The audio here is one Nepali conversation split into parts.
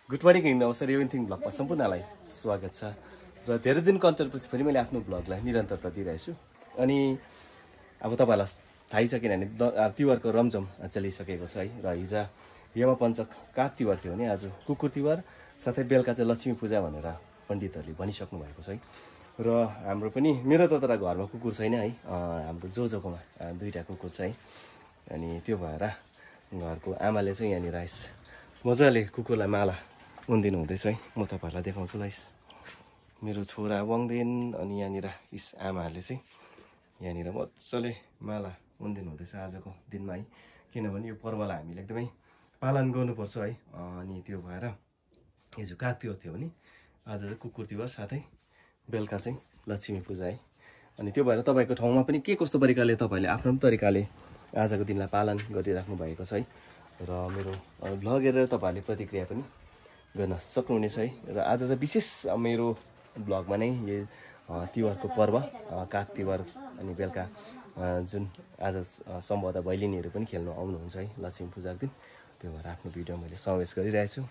गुड मर्निङ हिँड्ने अवसर एभ्रिथिङ ब्लगमा सम्पूर्णलाई स्वागत छ र धेरै दिनको अन्तरपछि पनि मैले आफ्नो ब्लगलाई निरन्तरता दिइरहेको छु अनि अब तपाईँहरूलाई थाहै छ किनभने तिहारको रमझम चलिसकेको छ है र हिजो यम पञ्चक काग तिहार थियो भने आज कुकुर तिहार साथै बेलुका चाहिँ लक्ष्मी पूजा भनेर पण्डितहरूले भनिसक्नु भएको छ है र हाम्रो पनि मेरो त तर घरमा कुकुर छैन है हाम्रो जोजोकोमा दुईटा कुकुर छ है अनि त्यो भएर घरको आमाले चाहिँ यहाँनिर मजाले कुकुरलाई माला उन्दिनु हुँदैछ है म तपाईँहरूलाई देखाउँछु लाइस मेरो छोरा वाङदेन अनि यहाँनिर आमाहरूले चाहिँ यहाँनिर मजाले माला उन्दिनु हुँदैछ आजको दिनमा है किनभने यो पर्वलाई हामीले एकदमै पालन गर्नुपर्छ है अनि त्यो भएर हिजो काग तिहार थियो भने आज चाहिँ कुकुर तिहार साथै बेलुका चाहिँ लक्ष्मी पूजा है अनि त्यो भएर तपाईँको ठाउँमा पनि के कस्तो तरिकाले तपाईँले आफ्नो तरिकाले आजको दिनलाई पालन गरिराख्नु भएको छ है र मेरो भ्लग हेरेर तपाईँहरूले प्रतिक्रिया पनि गर्न सक्नुहुनेछ है र आज चाहिँ विशेष मेरो भ्लगमा नै यो तिहारको पर्व काग तिहार अनि बेलुका जुन आज सम्भवतः भैलिनीहरू पनि खेल्नु आउनुहुन्छ है लक्ष्मी पूजाको दिन त्यो भएर आफ्नो भिडियो मैले समावेश गरिरहेको छु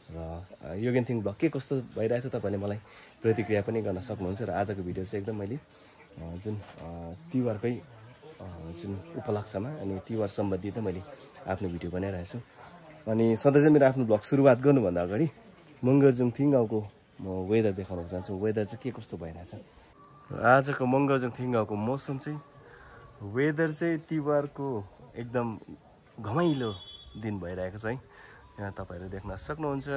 र यो गेन्थिङ भ्लग के कस्तो भइरहेछ तपाईँले मलाई प्रतिक्रिया पनि गर्न सक्नुहुन्छ र आजको भिडियो चाहिँ एकदम मैले जुन तिहारकै जुन उपलक्ष्यमा अनि तिहार सम्बन्धित मैले आफ्नो भिडियो बनाइरहेको छु अनि सधैँ चाहिँ मेरो आफ्नो भ्लग सुरुवात गर्नुभन्दा अगाडि मङ्गरजुङ थिङ गाउँको म वेदर देखाउन चाहन्छु वेदर चाहिँ के कस्तो भइरहेछ आजको मङ्गरजुङ थिङ गाउँको मौसम चाहिँ वेदर चाहिँ तिहारको एकदम घमाइलो दिन भइरहेको छ है यहाँ तपाईँहरू देख्न सक्नुहुन्छ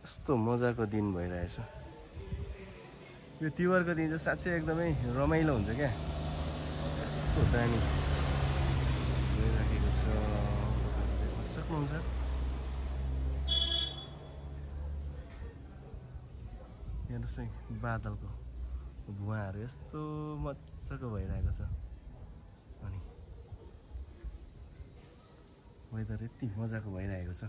यस्तो मजाको दिन भइरहेछ यो तिहारको दिन चाहिँ साँच्चै एकदमै रमाइलो हुन्छ क्या यस्तो दामी भइराखेको छ देख्न सक्नुहुन्छ हेर्नुहोस् है बादलको धुवाँहरू यस्तो मजाको भइरहेको छ अनि वेदर यति मजाको भइरहेको छ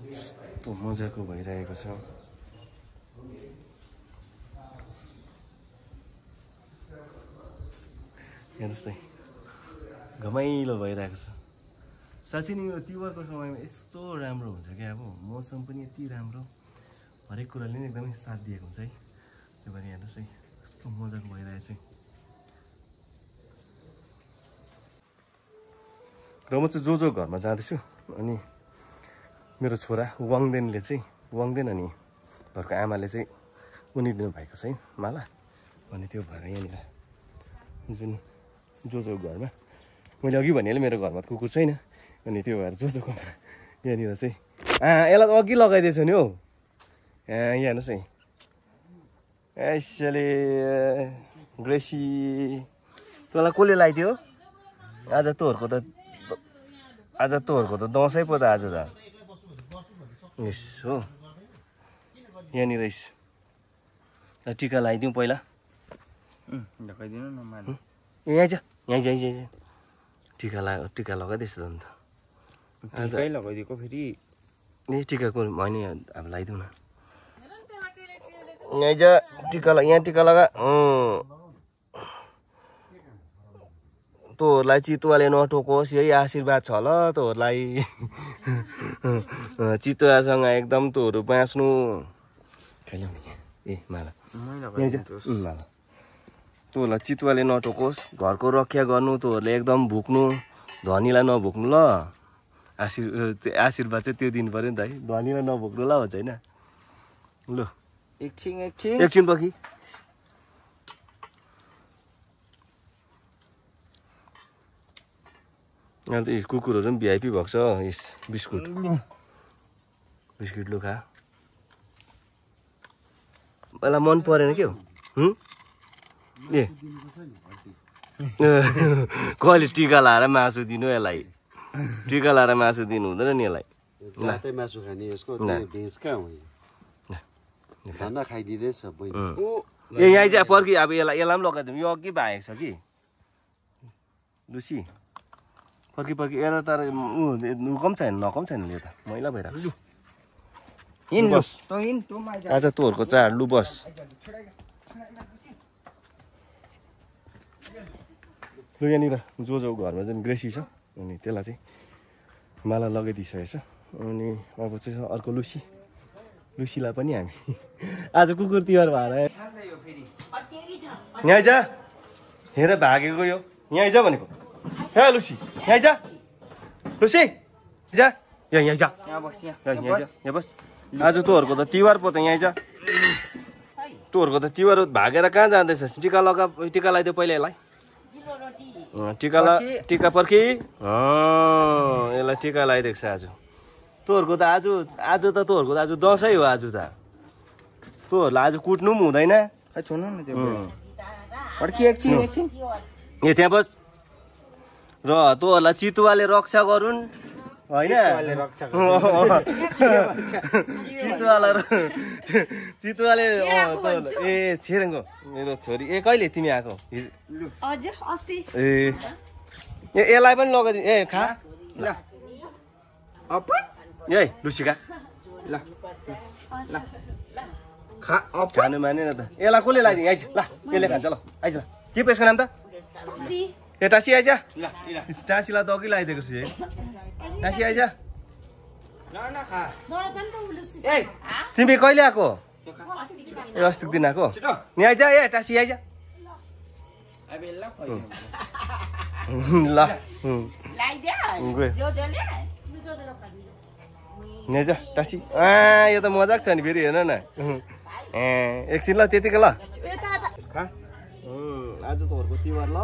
यस्तो मजाको भइरहेको छ हेर्नुहोस् है घमाइलो भइरहेको छ साँच्चै नै यो तिहारको समयमा यस्तो राम्रो हुन्छ क्या अब मौसम पनि यति राम्रो हरेक कुराले नै एकदमै साथ दिएको हुन्छ है त्यो भएर हेर्नुहोस् है यस्तो मजाको भइरहेछ र म चाहिँ जो घरमा जाँदैछु अनि मेरो छोरा वाङदेनले चाहिँ वाङदेन अनि घरको आमाले चाहिँ उनिदिनु भएको छ है माला अनि त्यो भएर यहाँनिर जुन जो घरमा मैले अघि भनेँ मेरो घरमा कुकुर छैन अनि त्यो भएर जोको यहाँनिर चाहिँ यसलाई अघि लगाइदिएछ नि हौ यहाँ हेर्नुहोस् है यसले ग्रेसी तँलाई कसले लगाइदियो आज तँहरूको त दसैँ पो त आज त यस हो यहाँनिर टिका लगाइदिउँ पहिला लगाइदिनु न मान यहीँ टिका लगाइदिएछ त अन्त टिकै लगाइदिएको फेरि ए टिकाको होइन अब लगाइदिउँ न यहाँ टिका लगा तँहरूलाई चितुवाले नटोकोस् यही आशीर्वाद छ ल तँहरूलाई चितुवासँग एकदम तँहरू बाँच्नु खाइल्याउ नि ए माला माला तँहरूलाई चितुवाले नटोकोस् घरको रक्षा गर्नु तँहरूले एकदम भुक्नु धनीलाई नभुक्नु ल आशीर्वाद चाहिँ त्यो दिनु पऱ्यो नि त है धनीलाई नभुक्नु ल भन्छ होइन ल एकछिन बखी अन्त कुकुरहरू पनि भिआइपी भएको छ यस बिस्कुट लु खा मलाई मन परेन के हो ए कहिले टिका लाएर मासु दिनु यसलाई टिका लाएर मासु दिनु हुँदैन नि यसलाई जातै मासु खाने यसको भेज कहाँ हो खाना खाइदिँदैछ ए यहाँ चाहिँ पर्खि अब यसलाई पनि लगाइदिउँ यो अघि भागेको छ कि लुसी पर्खि हेर तर नुकम छैन यो त मैला भइरहेको बस आज तँहरूको चाड लु बस र यहाँनिर जो घरमा चाहिँ ग्रेसी छ अनि त्यसलाई चाहिँ माला लगाइदिइसकेको छ अनि अब चाहिँ अर्को लुसीलाई पनि हामी आज कुकुर तिहार भएर यहाँ आइज हेर भागेको यो यहाँ आइज भनेको हे लुसी यहाँ आइज लुसी जा यहाँ जा यहाँ बस आज तँहरूको त तिहार पो त यहाँ आइज तँहरूको त तिहार भागेर कहाँ जाँदैछ टिका लगाइदियो पहिला यसलाई टिका पर्खी यसलाई टिका लगाइदिएको छ आज तँहरूको त आज त तँहरूको त आज दसैँ हो आज त तँहरूलाई आज कुट्नु पनि हुँदैन ए त्यहाँ बस र तँहरूलाई चितुवाले रक्षा गरून् होइन चितुवाले ए छिरेङ्गो मेरो छोरी ए कहिले तिमी आएको ए यसलाई पनि लगाइदिनु ए खा ल ए लुसिका ल खानु मानेन त यसलाई कसले लगाइदियो आइज ल यसले खान्छ ल आइज ल के पेसको नाम त ए टासी आइज टासीलाई त अघि लगाइदिएको छु टासी आइज तिमी कहिले आएको ए अस्तिको दिन आएको यहाँ आइज ए टासी आइज ल यहाँ जा टासी यो त मजाक छ नि फेरि हेर्न न एकछिन ल त्यतिकै ल खा आज तँहरूको तिहार ल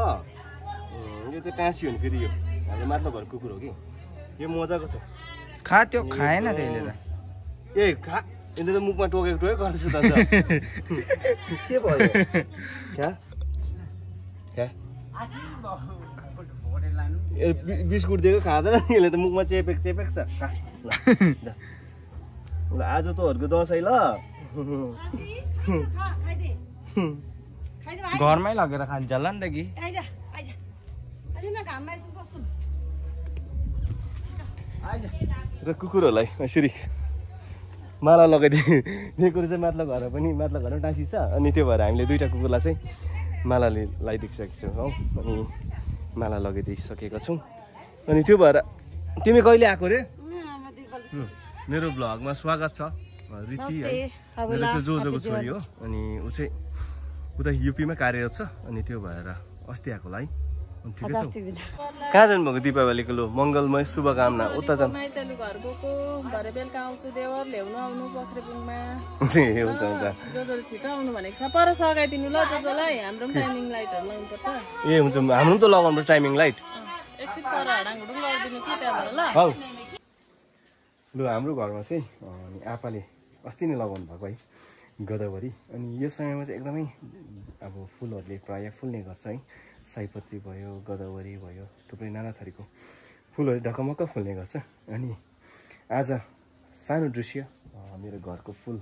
यो चाहिँ टाँसी हो नि फेरि यो हाम्रो माथिल्लो घर कुकुर हो कि यो मजाको छ खा त्यो खाएन त्यसले त ए खा यसले त मुखमा टोकेको गर्दैछ त के भयो क्या क्या ए बिस्कुट दिएको खाँदैन यसले त मुखमा चेपेक छ ल आज तँहरूको दसैँ ल घरमै लगेर खान्छ होला नि त कि र कुकुरहरूलाई यसरी माला लगाइदिएको चाहिँ माथिल्लो घर पनि माथिल्लो घरमा टाँसी छ अनि त्यो भएर हामीले दुईवटा कुकुरलाई चाहिँ मालाले लगाइदिइसकेको छौँ अनि माला लगाइदिइसकेका छौँ अनि त्यो भएर तिमी कहिले आएको रे मेरो भ्लगमा स्वागत छ रिति है मेरो चाहिँ जोजोको छोरी हो अनि ऊ चाहिँ उता युपीमा कार्यरत छ अनि त्यो भएर अस्ति आएको होला है ठिकै छ कहाँ जानुभएको दीपावलीको लो मङ्गलमय शुभकामना उता जानु हुन्छ ए हुन्छ हाम्रो त लगाउनु टाइमिङ लाइट हौ लु हाम्रो घरमा चाहिँ आपाले अस्ति नै लगाउनु भएको है गोदावरी अनि यो समयमा चाहिँ एकदमै अब फुलहरूले प्रायः फुल्ने गर्छ है सयपत्री भयो गोदावरी भयो थुप्रै नाना थरीको फुलहरू ढकमक्क फुल्ने गर्छ अनि आज सानो दृश्य मेरो घरको फुल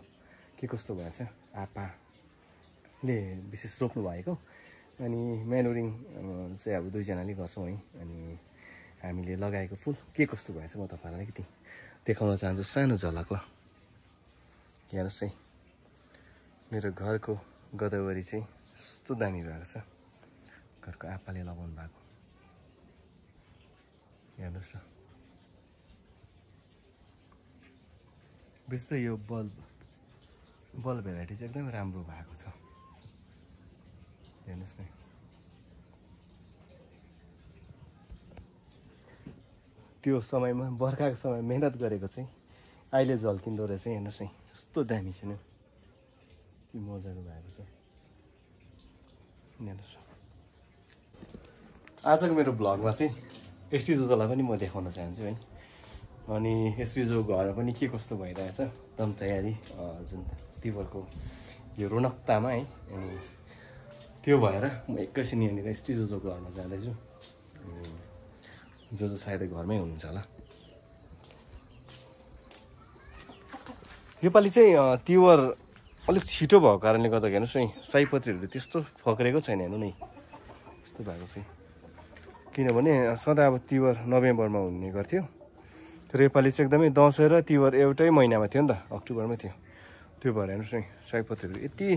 के कस्तो भएछ आपाले विशेष रोप्नु भएको अनि म्यानुरिङ चाहिँ अब दुईजनाले गर्छौँ है अनि हामीले लगाएको फुल के कस्तो भएछ म तपाईँलाई अलिकति देखाउन चाहन्छु सानो झलक ल हेर्नुहोस् है मेरो घरको गोदावरी चाहिँ कस्तो दामी भएको छ घरको आपाले लगाउनु भएको हेर्नुहोस् न विशेष यो बल्ब भेराइटी चाहिँ एकदमै राम्रो भएको छ हेर्नुहोस् न त्यो समयमा बर्खाको समय मेहनत गरेको चाहिँ अहिले झल्किँदो रहेछ हेर्नुहोस् न कस्तो दामी छ नि के मजाको भएको छ हेर्नुहोस् आजको मेरो भ्लगमा चाहिँ एसटिजोलाई पनि म देखाउन चाहन्छु है अनि एसटिजो घर पनि के कस्तो भइरहेछ एकदम तयारी जुन तिब्बतको यो रौनकतामा है अनि त्यो भएर म एकैछिन यहाँनिर एसटिजो घरमा जाँदैछु जो सायद घरमै हुनुहुन्छ होला योपालि चाहिँ तिहार अलिक छिटो भएको कारणले गर्दा हेर्नुहोस् है सयपत्रीहरू त्यस्तो फक्रेको छैन हेर्नु नै यस्तो भएको छ किनभने सधैँ अब तिहार नोभेम्बरमा हुने गर्थ्यो तर योपालि चाहिँ एकदमै दसैँ र तिहार एउटै महिनामा थियो नि त अक्टोबरमै थियो त्यो भएर हेर्नुहोस् है सयपत्रीहरू यति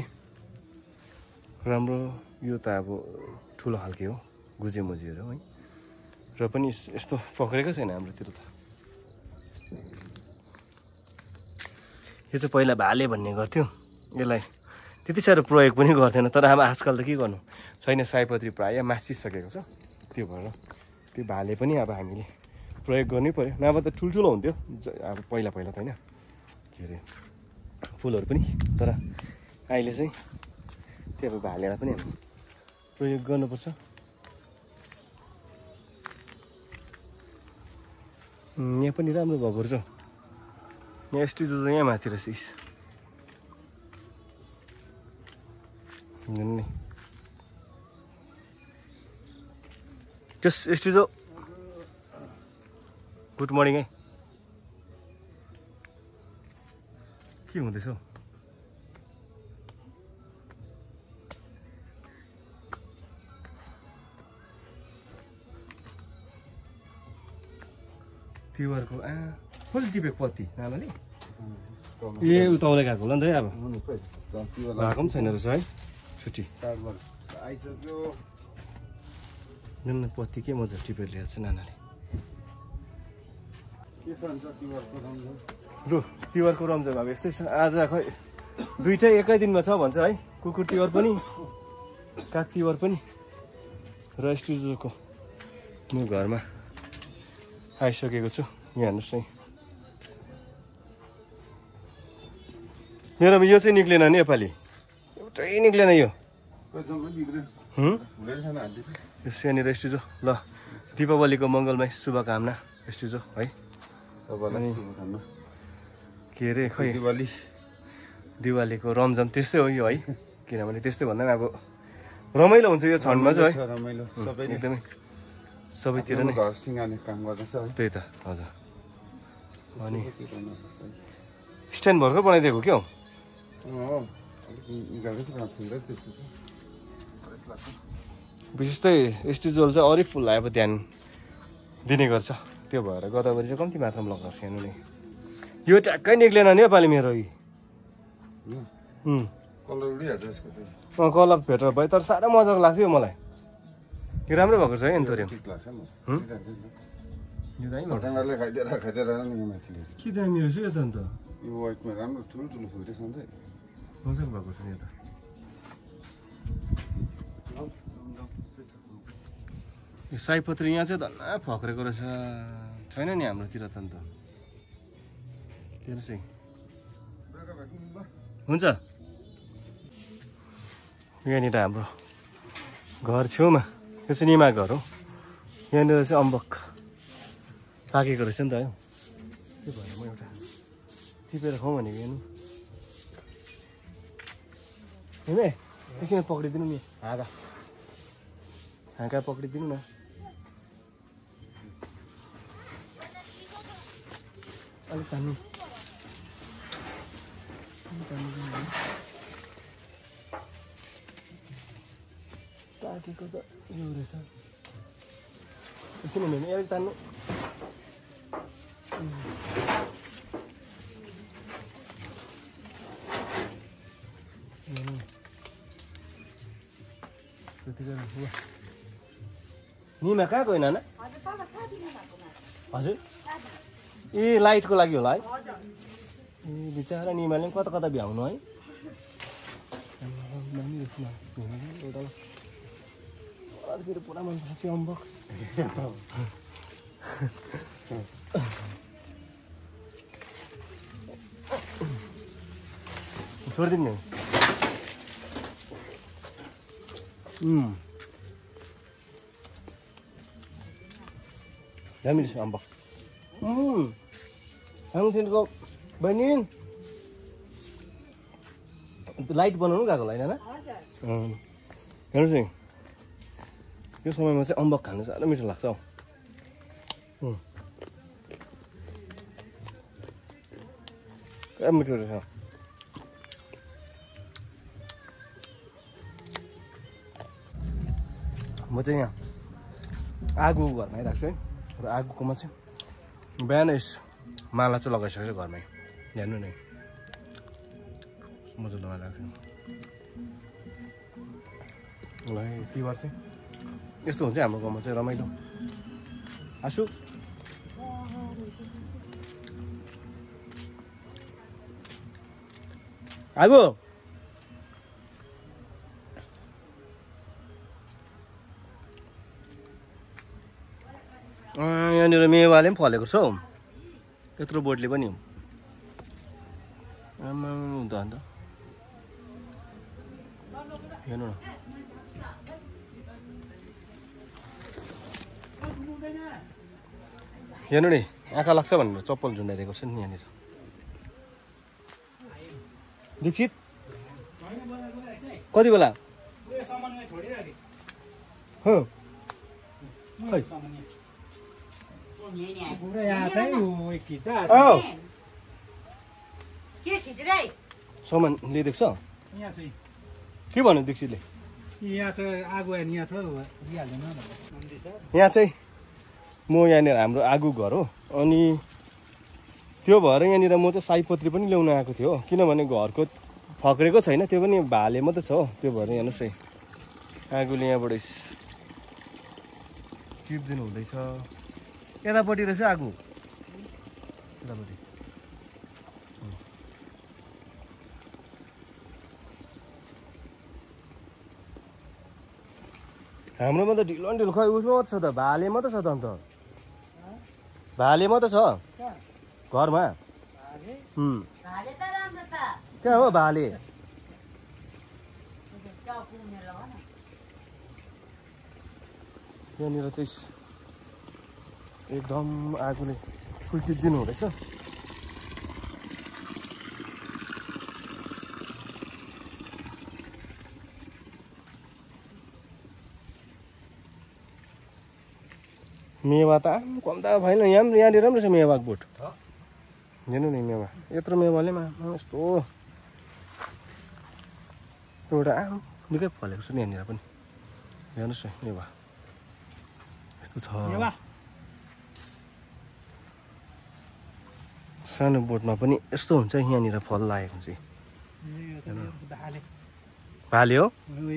राम्रो यो त अब ठुलो खालके हो गुजेमुजीहरू है र पनि यस्तो पक्रेको छैन हाम्रोतिर त यो चाहिँ पहिला भाले भन्ने गर्थ्यो यसलाई त्यति साह्रो प्रयोग पनि गर्दैन तर अब आजकल त के गर्नु छैन सयपत्री प्रायः मासिसकेको छ त्यो भएर त्यो भाले पनि अब हामीले प्रयोग गर्नै पर्यो नभए त ठुल्ठुलो हुन्थ्यो अब पहिला त होइन के अरे फुलहरू पनि तर अहिले चाहिँ त्यो अब भालेलाई पनि हामी प्रयोग गर्नुपर्छ यहाँ पनि राम्रो भएको रहेछ यहाँ स्टिजो चाहिँ यहाँ माथि रहेछ नि त्यस स्टिजो गुड मर्निङ है के हुँदैछ तिहारको कसले टिपेको पत्ती नानाले ए उताउले गएको होला नि त है अब भएको पनि छैन रहेछ है छुट्टी आइसक्यो जुन पत्ती के मजा टिपेर ल्याएको छ नानाले लु तिहारको रमझम अब यस्तै छ आज खै दुइटै एकै दिनमा छ भन्छ है कुकुर तिहार पनि काग तिहार पनि र स्टिजोको म घरमा आइसकेको छु यहाँ हेर्नुहोस् है मेरोमा यो चाहिँ निक्लेन नि योपालि एउटै निक्लेन यो यहाँनिर स्टिजो ल दीपावलीको मङ्गलमय शुभकामना स्टिजो है के अरे खै दिवालीको रमझम त्यस्तै हो यो है किनभने त्यस्तै भन्दा पनि अब रमाइलो हुन्छ यो क्षणमा चाहिँ है एकदमै सबैतिर नै त्यही त हजुर अनि स्ट्यान्ड भर्खर बनाइदिएको क्या हौ विशेष चाहिँ स्टिजोल चाहिँ अरू फुललाई अब ध्यान दिने गर्छ त्यो भएर गदावरी चाहिँ कम्ती मात्रामा लगाउँछ हेर्नु नि यो ट्याक्कै निक्लेन नि योपालि मेरो कलर भेटेर भयो तर साह्रो मजाको लाग्थ्यो मलाई यो राम्रो भएको छ है एन्थोरियम के दामी रहेछ यो त अन्त मजाको भएको छ यो त यो सयपत्री यहाँ चाहिँ धन्न फक्रेको रहेछ छैन नि हाम्रोतिर त अन्त त्यो चाहिँ हुन्छ यहाँनिर हाम्रो घर छेउमा यो चाहिँ निमा घर हो यहाँनिर चाहिँ अम्बक पाकेको रहेछ नि त है त्यो भएर म एउटा टिपेर खाउँ भनेको हेर्नु होइन एकछिन पक्रिदिनु नि हाँगा पक्रिदिनु न अलिक पानी पाकेको त यो रहेछ एकछिन हेर्नु अलिक तान्नु निमा कहाँ गयो नाना हजुर ए लाइटको लागि होला है ए बिचरा निमाले पनि कता कता भ्याउनु है फेरि पुरा मन पर्छ त्यो अम्बक छोडिदिनु नि दामी रहेछ अम्बक हाङथिनको बहिनी लाइट बनाउनु गएको होला होइन हेर्नुहोस् नि यो समयमा चाहिँ अम्बक खानु साह्रो मिठो लाग्छ हौ क्या मिठो रहेछ म चाहिँ यहाँ आगो घरमा आइरहेको छु है र आगोकोमा चाहिँ बिहानै माला चाहिँ लगाइसकेको छु घरमै हेर्नु नै मजा लगाइरहेको छु ल तिहार चाहिँ यस्तो हुन्छ हाम्रो गाउँमा चाहिँ रमाइलो आसु आगो यहाँनिर मेवाले पनि फलेको छ हौ त्यत्रो बोटले पनि आमा हुँदा अन्त हेर्नु न हेर्नु नि आँखा लाग्छ भनेर चप्पल झुन्डाइदिएको छ नि यहाँनिर दीक्षित कति बेला सामान ल्याइदिएको छ के भन्यो दीक्षितले यहाँ चाहिँ म यहाँनिर हाम्रो आगो घर हो अनि त्यो भएर यहाँनिर म चाहिँ सयपत्री पनि ल्याउन आएको थियो किनभने घरको फक्रेको छैन त्यो पनि भाले मात्रै छ हो त्यो भएर हेर्नुहोस् है आगोले यहाँबाट टिप्दिनु हुँदैछ यतापट्टि रहेछ आगो यतापट्टि हाम्रोमा त ढिलो न ढिलो खै उसमा मात्रै छ त भाले मात्रै छ त अन्त भाले मात्रै छ घरमा कहाँ हो भाले यहाँनिर चाहिँ एकदम आगोले फुल्टिदिनु हुँदैछ मेवा त कम त भएन यहाँनिर पनि रहेछ मेवाको बोट हेर्नु नि मेवा यत्रो मेवाले यस्तो एउटा निकै फलेको छ नि यहाँनिर पनि हेर्नुहोस् न मेवा यस्तो छ सानो बोटमा पनि यस्तो हुन्छ यहाँनिर फल लागेको चाहिँ भाले हो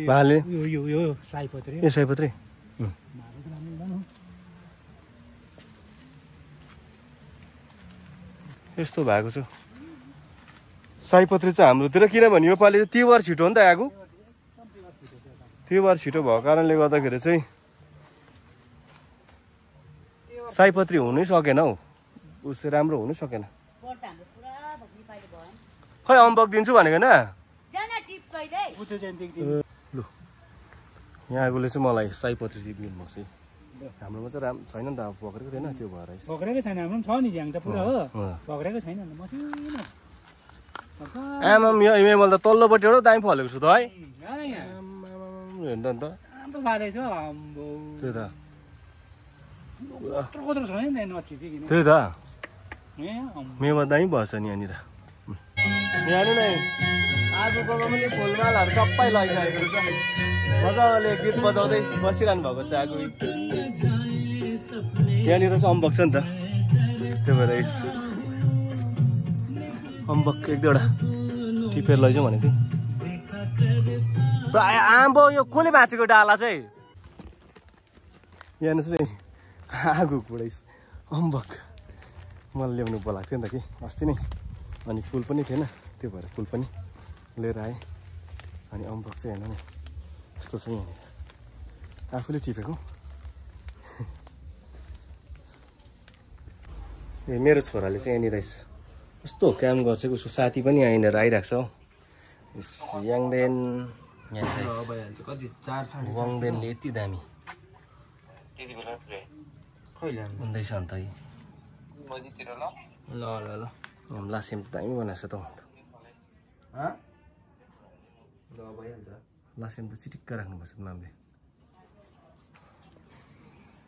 भाले ए सयपत्री यस्तो भएको छ सयपत्री चाहिँ हाम्रोतिर किनभने योपालि तिहार छिटो हो नि त आगो तिहार छिटो भएको कारणले गर्दाखेरि चाहिँ सयपत्री हुनै सकेन हौ उसै राम्रो हुनै सकेन खै अम्बक दिन्छु भनेको न लु यहाँ आगोले चाहिँ मलाई सयपत्री दिनु भएको छ हाम्रोमा चाहिँ छैन नि त अब पक्रेको थिएन त्यो भएर पक्रेको छैन हाम्रो छ नि झ्याङ त पुरा हो पक्रेको छैन मसिनो आमा मैले त तल्लोपट्टि एउटा दामी फलेको छु त है हेर्नु त अन्त त्यही त त्यही त मेवा दामी भएछ नि यहाँनिर यहाँ नै आगोको पनि फुलमालाहरू सबै लगिसकेको रहेछ मजाले गीत बजाउँदै बसिरहनु भएको छ आगो यहाँनिर चाहिँ अम्बक छ नि त त्यो भएर अम्बक एक दुईवटा टिपेर लैजाउँ भनेको थिएँ प्रायः आम्बो यो कसले भाँचेको डाला चाहिँ यहाँ चाहिँ आगो घुडाइस अम्बक मलाई ल्याउनु बोलाएको थियो नि त कि अस्ति नै अनि फुल पनि थिएन त्यो भएर फुल पनि लिएर आएँ अनि अम्बक चाहिँ हेर्नु नि यस्तो छ यहाँनिर आफूले टिपेको ए मेरो छोराले चाहिँ यहाँनिर यस्तो काम गर्छ उसको साथी पनि यहाँनिर आइरहेको छ हौ याङदेन वाङदेनले यति दामी हुँदैछ अन्त ल ल ल लासेम दामी बनाएको छ त लासेम त चिटिक्क राख्नुपर्छ नामले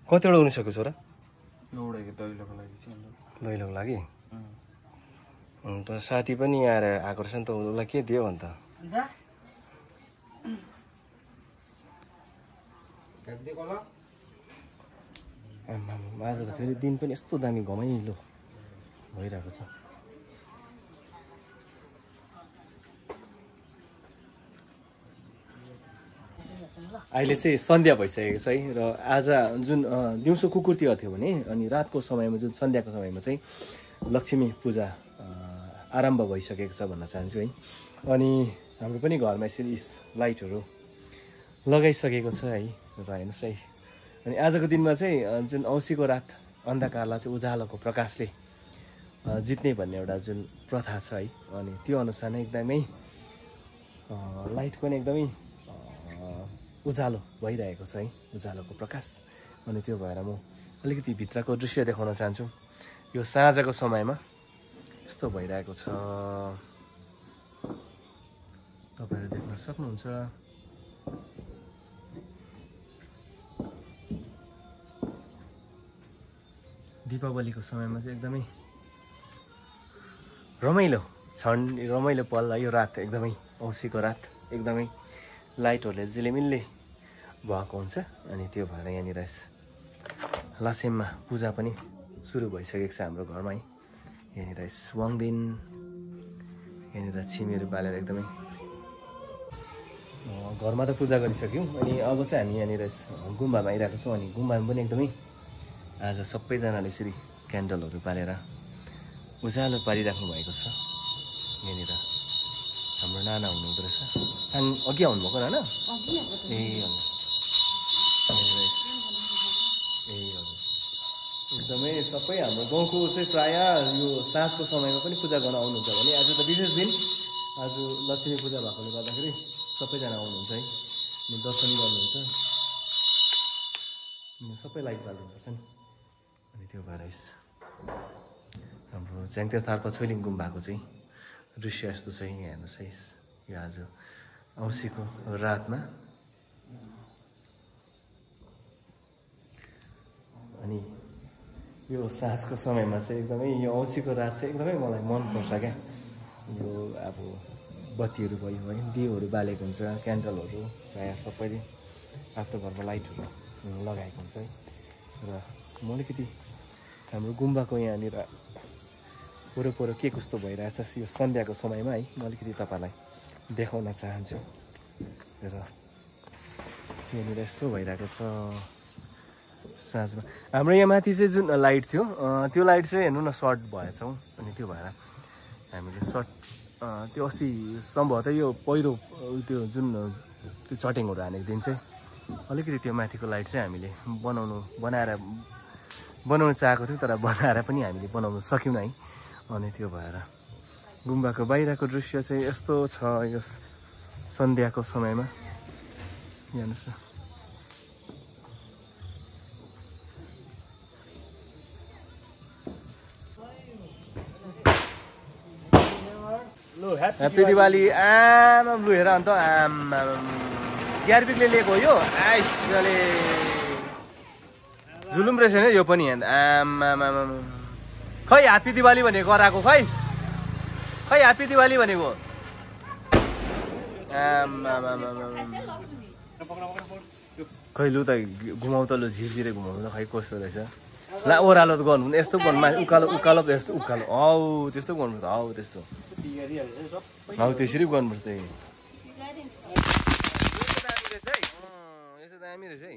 कतिवटा उनिसक्यो छोरा दैलोको लागि अन्त साथी पनि आएर आएको रहेछ नि त उसलाई के दियो अन्त आज त फेरि दिन पनि यस्तो दामी घमाइलो भइरहेको छ अहिले चाहिँ सन्ध्या भइसकेको छ है र आज जुन दिउँसो कुकुर तिहार थियो भने अनि रातको समयमा जुन सन्ध्याको समयमा चाहिँ लक्ष्मी पूजा आरम्भ भइसकेको छ भन्न चाहन्छु है। अनि हाम्रो पनि घरमा यसरी लाइटहरू लगाइसकेको छ है र हेर्नुहोस् है। अनि आजको दिनमा चाहिँ जुन औँसीको रात अन्धकारलाई चाहिँ उज्यालोको प्रकाशले जित्ने भन्ने एउटा जुन प्रथा छ है अनि त्यो अनुसार नै एकदमै लाइट पनि एकदमै उज्यालो भइरहेको छ है, उज्यालोको प्रकाश। अनि त्यो भएर म अलिकति भित्रको दृश्य देखाउन चाहन्छु। यो साँझको समयमा यस्तो भइरहेको छ, तपाईँहरू देख्न सक्नुहुन्छ। दीपावलीको समयमा चाहिँ एकदमै रमाइलो पल है यो रात, एकदमै औँसीको रात एकदमै लाइटहरूले झिलिमिल्ली भएको हुन्छ। अनि त्यो भएर यहाँनिर लासेममा पूजा पनि सुरु भइसकेको छ हाम्रो घरमा है। यहाँनिर वाङदिन यहाँनिर छिमेहरू बालेर एकदमै घरमा त पूजा गरिसक्यौँ। अनि अब चाहिँ हामी यहाँनिर गुम्बामा आइरहेको छौँ। अनि गुम्बामा पनि एकदमै आज सबैजनाले यसरी क्यान्डलहरू बालेर उज्यालो पारिराख्नु भएको छ। यहाँनिर हाम्रो नाना हुनुहुँदो रहेछ, अघि आउनुभएको नाना? ए हजुर, एकदमै सबै हाम्रो गाउँको चाहिँ प्रायः यो साँझको समयमा पनि पूजा गर्न आउनुहुन्छ भने आज त विशेष दिन, आज लक्ष्मी पूजा भएकोले गर्दाखेरि सबैजना आउनुहुन्छ है, दर्शन गर्नुहुन्छ। सबै लाइट बाल्नुपर्छ नि। अनि त्यो भएर हाम्रो च्याङतेर थार्पा छोइलिङ गुम्बाको चाहिँ दृश्य यस्तो छ। यहाँ हेर्नुहोस् है, यो आज औँसीको रातमा। अनि यो साँझको समयमा चाहिँ एकदमै यो औँसीको रात चाहिँ एकदमै मलाई मनपर्छ क्या। यो अब बत्तीहरू भयो है, दियोहरू बालेको हुन्छ, क्यान्डलहरू प्रायः सबैले आफ्नो घरमा लाइटहरू लगाएको हुन्छ है। र म अलिकति हाम्रो गुम्बाको यहाँनिर वरपर के कस्तो भइरहेछ यो सन्ध्याको समयमा है, म अलिकति तपाईँलाई देखाउन चाहन्छु। र यहाँनिर यस्तो भइरहेको छ साँझमा। हाम्रो यहाँ माथि चाहिँ जुन लाइट थियो त्यो लाइट चाहिँ हेर्नु न सर्ट भएछ हौ। अनि त्यो भएर हामीले त्यो अस्ति सम्भवतः यो पहिरो त्यो जुन त्यो चटेङहरू हानेको दिन चाहिँ अलिकति त्यो माथिको लाइट चाहिँ हामीले बनाउन चाहेको थियौँ, तर बनाएर पनि हामीले बनाउन सक्यौँ है। अनि त्यो भएर गुम्बाको बाहिरको दृश्य चाहिँ यस्तो छ यो सन्ध्याको समयमा। हेर्नुहोस् न, ह्याप्पी दिवाली। आमा लु हेर अन्त, आमा ग्यारबिकले लिएको हो यो, आइसले जुलुम रहेछ नि यो पनि। आमा खै ह्याप्पी दिवाली भनेको गराएको, खै ह्याप्पी दिवाली भनेको। खै लु त घुमाउ त, लु झिरझिरे घुमाउनु त, खै कस्तो रहेछ। ला ओह्रालो त गर्नु, यस्तो गर्नु, उकालो यस्तो उकालो, हौ त्यस्तो गर्नुपर्छ, हौ त्यस्तो, हौ त्यसरी गर्नुपर्छ। यसो दामी रहेछ है।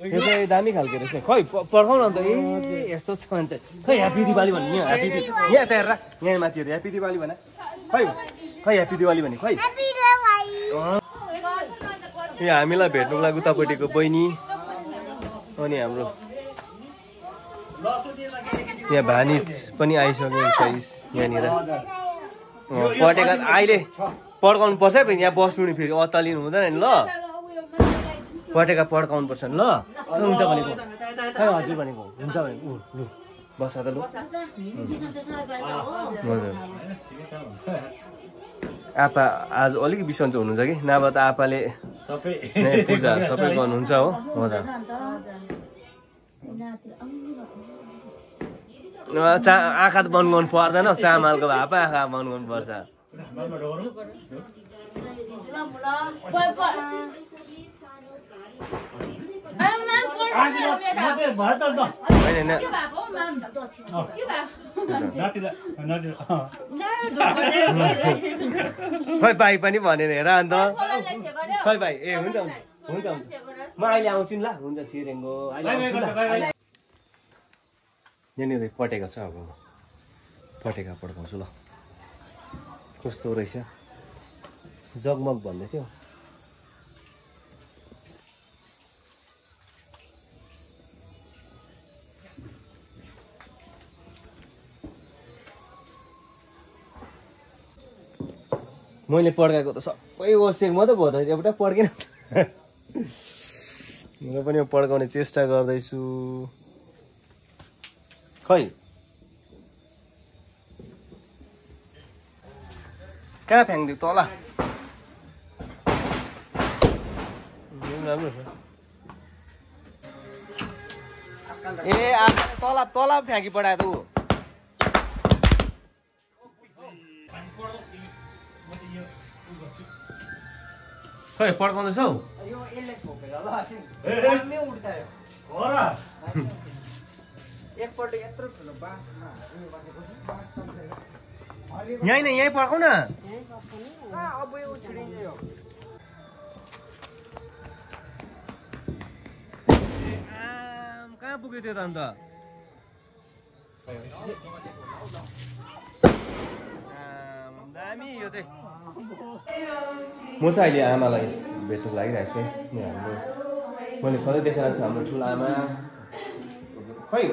यो चाहिँ दामी खालको रहेछ। खै पर्खाउन अन्त, ए यस्तो छ अन्त। खै ह्याप्पी दिवाली भन्नु, यहाँ ह्याप्पी यहाँ त हेर, यहाँ माथि हेर ह्याप्पी दिवाली भने, खै ह्याप्पी दिवाली भने, खै। यो हामीलाई भेट्नुको लागि उतापट्टिको बहिनी अनि हाम्रो यहाँ भानिज पनि आइसकेको छ यहाँनिर। पटेका अहिले पड्काउनु पर्छ है, यहाँ बस्नु नि फेरि अत्तालिनु हुँदैन नि। ल पटेका पड्काउनु पर्छ नि। ल हुन्छ भनेको, खै हजुर भनेको, हुन्छ भनेको। लु बस त लु। हजुर आपा आज अलिक बिसन्चो हुनुहुन्छ कि, नभए त आपाले पूजा सबै गर्नुहुन्छ हो। हो त आँखा त बन्द गर्नु पर्दैन, चामलको भए पो आँखा बन्द गर्नुपर्छ। होइन खै भाइ पनि भनेर हेर अन्त खै भाइ ए हुन्छ हुन्छ हुन्छ म अहिले आउँछु नि ल हुन्छ छिरेङ्गो यहाँनिर पटेका छ अब पटेका पड्काउँछु ल कस्तो रहेछ जगमग भन्दै थियो मैले पड्काएको त सबै ओसेक मात्रै भयो त एउटा पड्केन म पनि पड्काउने चेष्टा गर्दैछु खै कहाँ फ्याँकिदियो तल राम्रो छ ए तल तल फ्याँकी पठायो त ऊ खै पड्काउँदैछौ यहीँ न यहीँ पड्काउ न कहाँ पुग्यो त्यो त अन्त दामी यो चाहिँ म चाहिँ अहिले आमालाई भेट्नु लागिरहेको छु हाम्रो मैले सधैँ देखाएको छु हाम्रो ठुलो आमा खै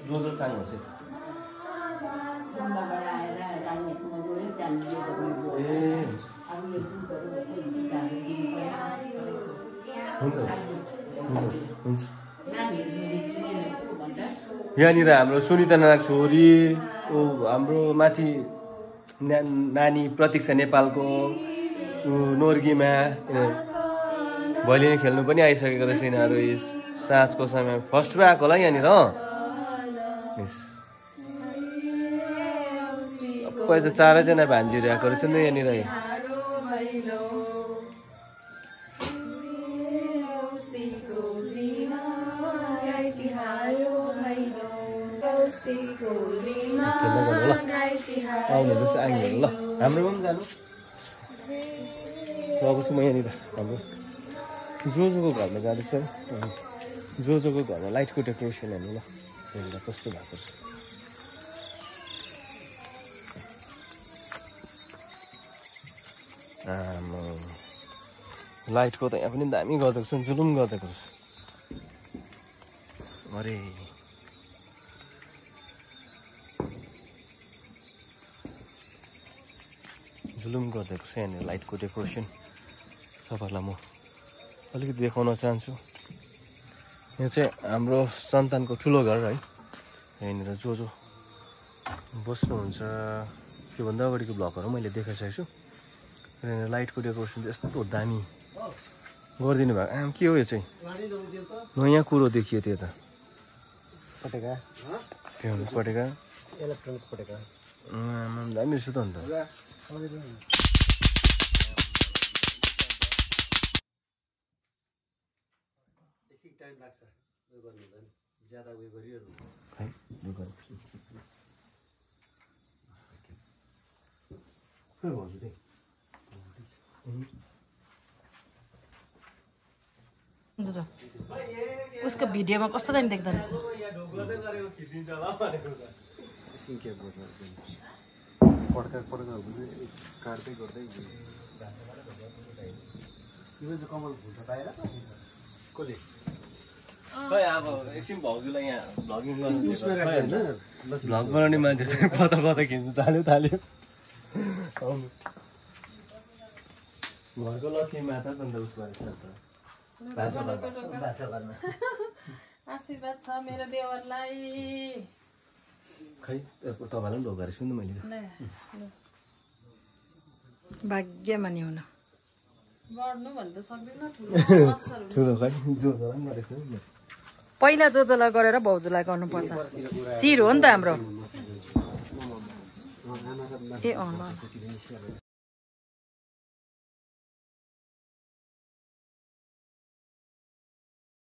जो चाङ होस् ए हुन्छ हुन्छ हुन्छ यहाँनिर हाम्रो सुनिता नानाको छोरी ऊ हाम्रो माथि नानी प्रतीक्षा नेपालको नोर्गीमा भोलि नै खेल्नु पनि आइसकेको रहेछ यिनीहरू साँझको समय फर्स्टमा आएको होला यहाँनिर सबै चाहिँ 4 जना भान्जीहरू आएको रहेछ नि यहाँनिर आउने जस्तो आइहरू ल हाम्रोमा पनि जानु अब चाहिँ म यहाँनिर हाम्रो जोजोको घरमा जाँदैछु जोजोको घरमा लाइटको डेकोरेसन हेर्नु ल यहाँनिर कस्तो भएको छ लाइटको त यहाँ पनि दामी गरिदिएको छ जुलुम गरिदिएको छ अरे जुलुम गरिदिएको छ यहाँनिर लाइटको डेकोरेसन तपाईँहरूलाई म अलिकति देखाउन चाहन्छु यहाँ चाहिँ हाम्रो सन्तानको ठुलो घर है यहाँनिर जो बस्नुहुन्छ त्योभन्दा अगाडिको ब्लगहरू मैले देखाइसकेको छु यहाँनिर लाइटको डेकोरेसन चाहिँ यस्तो दामी गरिदिनु भएको आम के हो यो चाहिँ नयाँ कुरो देखियो त्यो त पटेका त्यो पटेका इलेक्ट्रोनिक पटेका दामी रहेछ त अन्त टाइम लाग्छ उयो गर्नु हुँदैन ज्यादा उयो गरिरहनु है उसको भिडियोमा कस्तो दामी देख्दो रहेछ पड्का काट्दै गर्दै कमल फुल त बाहिर कसले खै अब एकछिन भाउजूलाई यहाँ भ्लगिङ गर्नु भ्लग बनाउने मान्छे चाहिँ कता कता खिच्नु थाल्यो आउनु घरको लक्ष्मी माता त अन्त उसको आशीर्वाद छ मेरो देवरलाई खै तपाईँलाई पनि ढोका रहेछु नि मैले भाग्यमा नि हुन गर्नु भन्नु त सक्दैन ठुलो खै जोजोलाई पनि गरेको नि पहिला जोजोलाई गरेर भाउजूलाई गर्नुपर्छ शिर हो नि त हाम्रो ए अँ ल